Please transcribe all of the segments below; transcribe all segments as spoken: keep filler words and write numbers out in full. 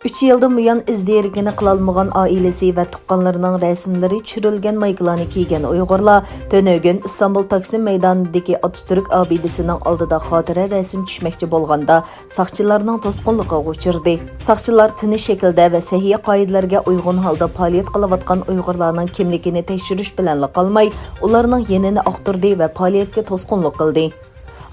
ئۈچ يىلدىن بۇيان ئىز دېرىكىنى قىلالمىغان ئائىلىسى ۋە تۇغقانلىرىنىڭ رەسىملىرى چۈشۈرۈلگەن مايكىلارنى كىيگەن ئۇيغۇرلار تۈنۈگۈن ئىستانبۇل تاكسىم مەيدانىدىكى ئاتاتۈرك ئابىدىسىنىڭ ئالدىدا خاتىرە رەسىم چۈشمەكچى بولغاندا، ساقچىلارنىڭ توسقۇنلۇقىغا ئۇچرىدى. ساقچىلار تىنچ شەكىلدە ۋە سەھىيە قائىدىلىرىگە ئۇيغۇن ھالدا پائالىيەت قىلىۋاتقان ئۇيغۇرلارنىڭ كىملىكىنى تەكشۈرۈش بىلەنلا قالماي، ئۇلارنىڭ يېنىنى ئاختۇردى ۋە پائالىيەتكە توسقۇنلۇق قىلدى.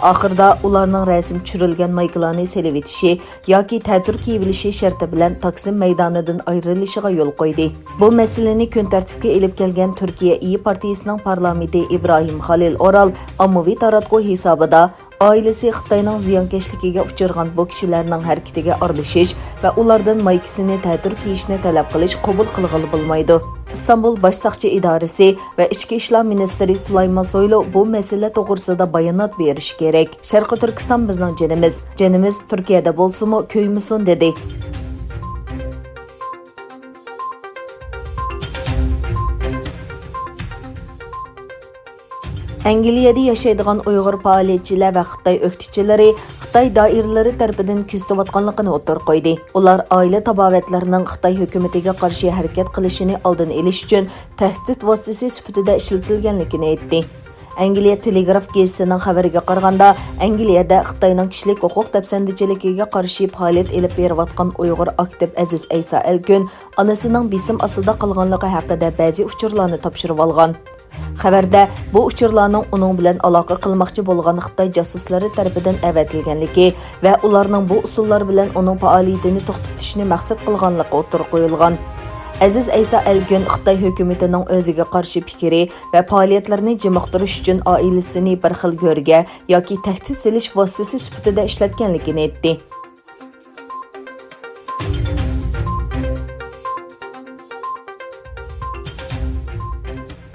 ئاخىرىدا ئۇلارنىڭ رەسىم چۈشۈرۈلگەن مايكىلارنى سېلىۋېتىشى ياكى تەتۈر كىيىۋېلىشى شەرتى بىلەن تاكسىم مەيدانىدىن ئايرىلىشىغا يول قويدى. بۇ مەسىلىنى كۈن تەرتىپكە ئېلىپ كەلگەن تۈركىيە ئىيى پارتىيىسىنىڭ پارلامېنتى ئىبراھىم خالىل ئورال ئاممىۋى تاراتقۇ ھېسابىدا، ئائىلىسى خىتاينىڭ زىيانكەشلىكىگە ئۇچرىغان بۇ كىشىلەرنىڭ ھەرىكىتىگە ئارىلىشىش ۋە ئۇلاردىن مايكىسىنى تەتۈر كىيىشنى تەلەپ قىلىش قوبۇل قىلغىلى بولمايدۇ. ئىستانبۇل باش ساقچى ئىدارىسى ۋە ئىچكى ئىشلار مىنىستىرى سۇلايمان سويلۇ بۇ مەسىلە توغرىسىدا بايانات بېرىشى كېرەك. شەرقىي تۈركىستان بىزنىڭ جېنىمىز، جېنىمىز تۈركىيەدە بولسىمۇ كۆيمىسۇن، دېدى. ئەنگلىيەدە ياشايدىغان ئۇيغۇر پائالىيەتچىلەر ۋە خىتاي ئۆكتىچىلىرى خىتاي دائىرىلىرى تەرىپىدىن كۆزىتىۋاتقانلىقىنى ئوتتۇرىغا قويدى. ئۇلار ئائىلە تاۋابىئاتلىرىنىڭ خىتاي ھۆكۈمىتىگە قارشى ھەرىكەت قىلىشىنى ئالدىنى ئېلىش ئۈچۈن تەھدىت ۋاسىتىسى سۈپىتىدە ئىشلىتىلگەنلىكىنى ئېيتتى. ئەنگلىيە تېلېگراف گېزىتىنىڭ خەۋىرىگە قارىغاندا، ئەنگلىيەدە خىتاينىڭ كىشىلىك ھوقۇق دەپسەندىچىلىكىگە قارشى پائالىيەت ئېلىپ بېرىۋاتقان ئۇيغۇر ئاكتىپ ئەزىز ئەيسا ئەلكۈن ئانىسىنىڭ بېسىم ئاستىدا قالغانلىقى ھەققىدە بەزى ئۇچۇرلارنى تاپشۇرۇۋالغان. خەۋەردە، بۇ ئۇچۇرلارنىڭ ئۇنىڭ بىلەن ئالاقە قىلماقچى بولغان خىتاي جاسۇسلىرى تەرىپىدىن ئەۋەتىلگەنلىكى ۋە ئۇلارنىڭ بۇ ئۇسۇللار بىلەن ئۇنىڭ پائالىيىتىنى توختىتىشنى مەقسەت قىلغانلىقى ئوتتۇرىغا قويۇلغان. ئەزىز ئەيسا ئەلكۈن خىتاي ھۆكۈمىتىنىڭ ئۆزىگە قارشى پىكرى ۋە پائالىيەتلىرىنى جىمىقتۇرۇش ئۈچۈن ئائىلىسىنى بىر خىل گۆرگە ياكى تەھدىت سېلىش ۋاسىتىسى سۈپىتىدە ئىشلەتكەنلىكىنى ئېيتتى.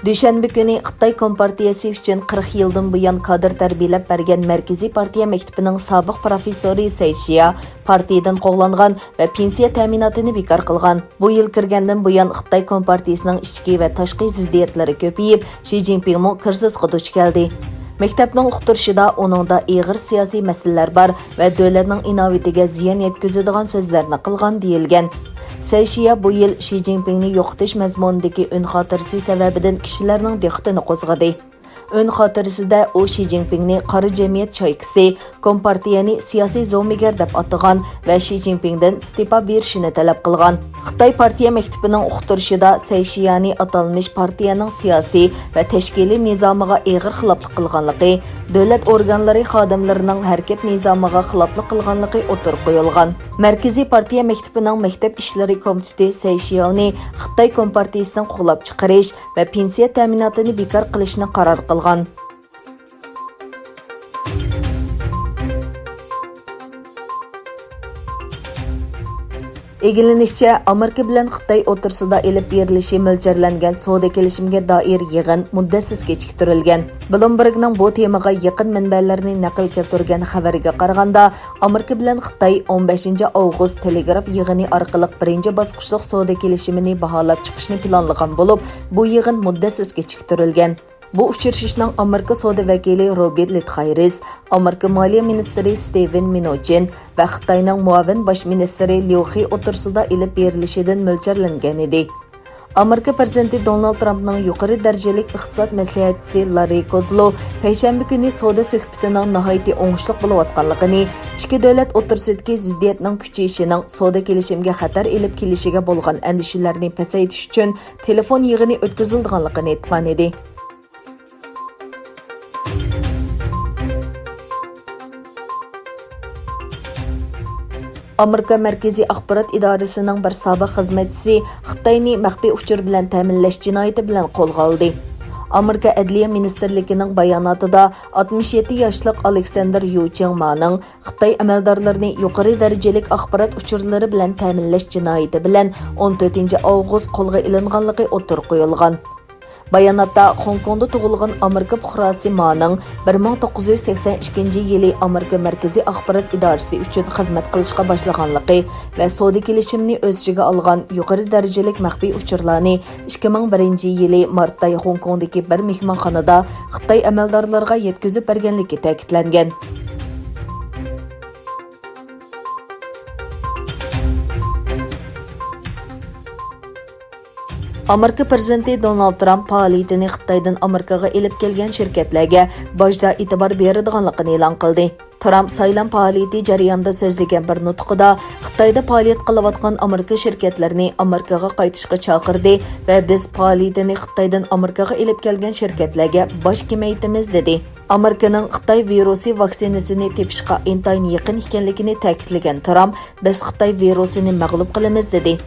دۈشەنبە كۈنى خىتاي كومپارتىيەسى ئۈچۈن قىرىق يىلدىن بۇيان كادىر تەربىيەلەپ بەرگەن مەركىزىي پارتىيە مەكتىپىنىڭ سابىق پىروفېسسورى سەي شيا پارتىيىدىن قوغلانغان ۋە پېنسىيە تەمىناتىنى بىكار قىلغان. بۇ يىل كىرگەندىن بۇيان خىتاي كومپارتىيىسىنىڭ ئىچكى ۋە تاشقى زىددىيەتلىرى كۆپىيىپ، شى جىنپىڭمۇ كىرىزىسقا دۇچ كەلدى. مەكتەپنىڭ ئۇقتۇرۇشىدا ئۇنىڭدا ئېغىر سىياسىي مەسىلىلەر بار ۋە دۆلەتنىڭ ئىناۋىتىگە زىيان يەتكۈزىدىغان سۆزلەرنى قىلغان دېيىلگەن. سەي شيا بۇ يىل شى جىنپىڭنى يوقىتىش مەزمۇنىدىكى ئۈن خاتىرىسى سەۋەبىدىن كىشىلەرنىڭ دىققىتىنى قوزغىدى. ئۈن خاتىرىسىدە ئۇ شى جىنپىڭنى قارا جەمئىيەت چايكىسى، كومپارتىيەنى سىياسىي زومىگەر دەپ ئاتىغان ۋە شى جىنپىڭدىن ئىستېپا بېرىشىنى تەلەپ قىلغان. خىتاي پارتىيە مەكتىپىنىڭ ئۇقتۇرۇشىدا سەي شيانى ئاتالمىش پارتىيەنىڭ سىياسىي ۋە تەشكىلىي نىزامىغا ئېغىر خىلاپلىق قىلغانلىقى، دۆلەت ئورگانلىرى خادىملىرىنىڭ ھەرىكەت نىزامىغا خىلاپلىق قىلغانلىقى ئوتتۇرىغا قويۇلغان. مەركىزىي پارتىيە مەكتىپىنىڭ مەكتەپ ئىشلىرى كومىتېتى سەي شياۋنى خىتاي كومپارتىيىسىدىن قوغلاپ چىقىرىش ۋە پېنسىيە تەمىناتىنى بىكار قىلىشنى قارار قىلغان. ئىگىلىنىشىچە، ئامېرىكا بىلەن خىتاي ئوتتۇرىسىدا ئېلىپ بېرىلىشى مۆلچەرلەنگەن سودا كېلىشىمىگە دائىر يىغىن مۇددەتسىز كېچىكتۈرۈلگەن. بلومبېرگنىڭ بۇ تېمىغا يېقىن مەنبەلەرنى نەقىل كەلتۈرگەن خەۋەرگە قارىغاندا، ئامېرىكا بىلەن خىتاي ئون بەشىنچى ئاۋغۇست تېلېگراف يىغىنى ئارقىلىق بىرىنچى باسقۇچلۇق سودا كېلىشىمىنى باھالاپ چىقىشنى پىلانلىغان بولۇپ، بۇ يىغىن مۇددەتسىز كېچىكتۈرۈلگەن. بۇ ئۇچرىشىشنىڭ ئامېرىكا سودا ۋەكىلى روبېرت لىتخايرىس، ئامېرىكا مالىيە مىنىستىرى ستېۋېن مىنۇچىن ۋە خىتاينىڭ مۇئاۋىن باش مىنىستىرى ليۇ خې ئوتتۇرىسىدا ئېلىپ بېرىلىشىدىن مۆلچەرلەنگەن ئىدى. ئامېرىكا پىرېزىدېنتى دونالد ترامپنىڭ يۇقىرى دەرىجىلىك ئىقتىساد مەسلىھەتچىسى لاررى كودلو پەيشەنبە كۈنى سودا سۆھبىتىنىڭ ناھايىتى ئوڭۇشلۇق بولۇۋاتقانلىقىنى، ئىككى دۆلەت ئوتتۇرىسىدىكى زىددىيەتنىڭ كۈچىيىشىنىڭ سودا كېلىشىمىگە خەتەر ئېلىپ كېلىشىگە بولغان ئەندىشىلەرنى پەسەيتىش ئۈچۈن تېلېفون يىغىنى ئۆتكۈزۈلىدىغانلىقىنى ئېيتقان ئىدى. ئامېرىكا مەركىزىي ئاخبارات ئىدارىسىنىڭ بىر سابىق خىزمەتچىسى خىتاينى مەخپىي ئۇچۇر بىلەن تەمىنلەش جىنايىتى بىلەن قولغا ئالدى. ئامېرىكا ئەدلىيە مىنىستىرلىكىنىڭ باياناتىدا ئاتمىش يەتتە ياشلىق ئالېكساندېر يۇ چياڭمانىڭ خىتاي ئەمەلدارلىرىنى يۇقىرى دەرىجىلىك ئاخبارات ئۇچۇرلىرى بىلەن تەمىنلەش جىنايىتى بىلەن ئون تۆتىنچى ئاۋغۇست قولغا ئېلىنغانلىقى ئوتتۇرىغا قويۇلغان. باياناتتا خوڭكوڭدا تۇغۇلغان ئامېرىكا پۇقراسى مانىڭ بىر مىڭ توققۇز يۈز سەكسەن ئىككىنچى يىلى ئامېرىكا مەركىزىي ئاخبارات ئىدارىسى ئۈچۈن خىزمەت قىلىشقا باشلىغانلىقى ۋە سودا كېلىشىمىنى ئۆز ئىچىگە ئالغان يۇقىرى دەرىجىلىك مەخپىي ئۇچۇرلارنى ئىككى مىڭ بىرىنچى يىلى مارتتا خوڭكوڭدىكى بىر مېھمانخانىدا خىتاي ئەمەلدارلىرىغا يەتكۈزۈپ بەرگەنلىكى تەكىتلەنگەن. ئامېرىكا پىرېزىدېنتى دونالد ترامپ پائالىيىتىنى خىتايدىن ئامېرىكىغا ئېلىپ كەلگەن شىركەتلەرگە باجدا ئېتىبار بېرىدىغانلىقىنى ئېلان قىلدى. ترامپ سايلام پائالىيىتى جەريانىدا سۆزلىگەن بىر نۇتقىدا خىتايدا پائالىيەت قىلىۋاتقان ئامېرىكا شىركەتلىرىنى ئامېرىكىغا قايتىشقا چاقىردى ۋە بىز پائالىيىتىنى خىتايدىن ئامېرىكىغا ئېلىپ كەلگەن شىركەتلەرگە باج كېمەيتىمىز، دېدى. ئامېرىكىنىڭ خىتاي ۋىرۇسى ۋاكسىنىسىنى تېپىشقا ئىنتايىن يېقىن ئىكەنلىكىنى تەكىتلىگەن ترامپ، بىز خىتاي ۋىرۇسىنى مەغلۇپ قىلىمىز، دېدى.